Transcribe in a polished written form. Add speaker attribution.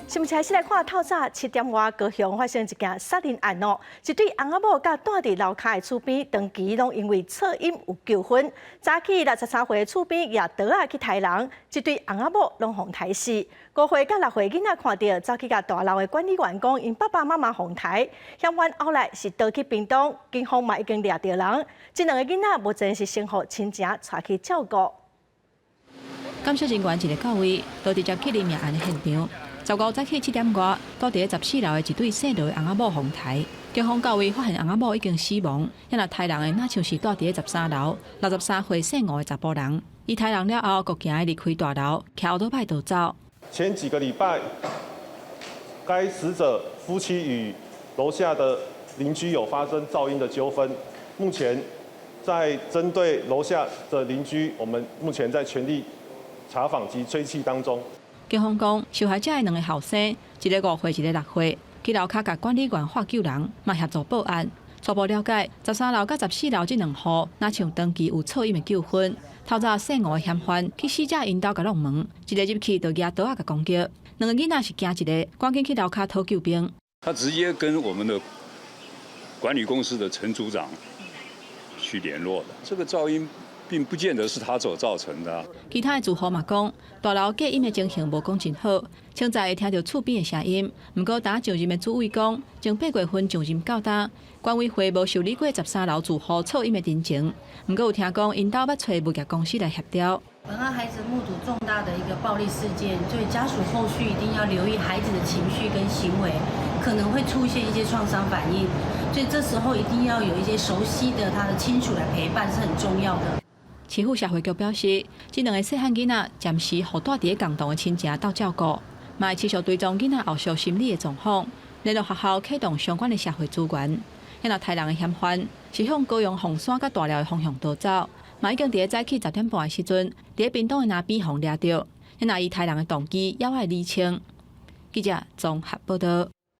Speaker 1: 新聞開始來看，透早7點外，高雄發生一件殺人案哦。一對翁仔某佮蹛佇樓跤的厝邊，長期攏因為噪音有糾紛。早起63歲的厝邊舉刀仔去刣人，這對翁仔某攏予刣死。5歲佮6歲囡仔看著，走去共大樓的管理員講，𪜶爸爸媽媽予刣。嫌犯後來是逃去屏東，警方嘛已經掠著人。這兩个囡仔目前是先予親情帶去照顧。
Speaker 2: 鑑識人員一个到位，就直接去認命案的現場。15早起7點外，蹛佇14樓的一對姓羅的翁仔某予刣。警方到位發現翁仔某已經死亡，遐若刣人的若像是蹛佇13樓63歲姓吳的查埔人。伊刣人了後，閣行離開大樓，騎歐多拜逃走。
Speaker 3: 前幾個禮拜，該死者夫妻與樓下的鄰居有發生噪音的糾紛。目前在針對樓下的鄰居，我們目前在全力查訪及追緝當中。
Speaker 2: 警方講，受害者的兩个後生，一个5歲，一个6歲，去樓跤共管理員喝救人，嘛協助報案。初步了解，13樓佮14樓這兩戶，若像長期有噪音的糾紛。透早姓吳的嫌犯去死者𪜶兜共挵門，一个入去就舉刀仔共攻擊。兩个囡仔是驚一个，趕緊去樓跤討救兵。
Speaker 4: 他直接跟我們的管理公司的陳組長去聯絡的，這個噪音並不見得是他所造成的。
Speaker 2: 其他的住戶嘛講，大樓隔音的情形無講真好，清早會聽著厝邊的聲音。毋過，當上任的主委講，從8月份上任到今，管委會無受理過十三樓住戶噪音的陳情。毋過有聽講，𪜶兜捌揣物業公司來協調。
Speaker 5: 本案孩子目睹重大的一個暴力事件，所以家屬後續一定要留意孩子的情緒跟行為，可能會出現一些創傷反應，所以這時候一定要有一些熟悉的他的親屬來陪伴是很重要的。
Speaker 2: 市府社會局表示，這兩个細漢囡仔暫時予蹛佇共同的親情鬥照顧，嘛會持續追蹤囡仔後續心理的狀況，聯絡學校啟動相關的社會資源。遐若刣人的嫌犯是向高雄鳳山佮大寮的方向逃走，嘛已經佇咧早起10點半的時陣，佇咧屏東的林邊予掠著。遐若伊刣人的動機猶愛釐清。記者綜合報道。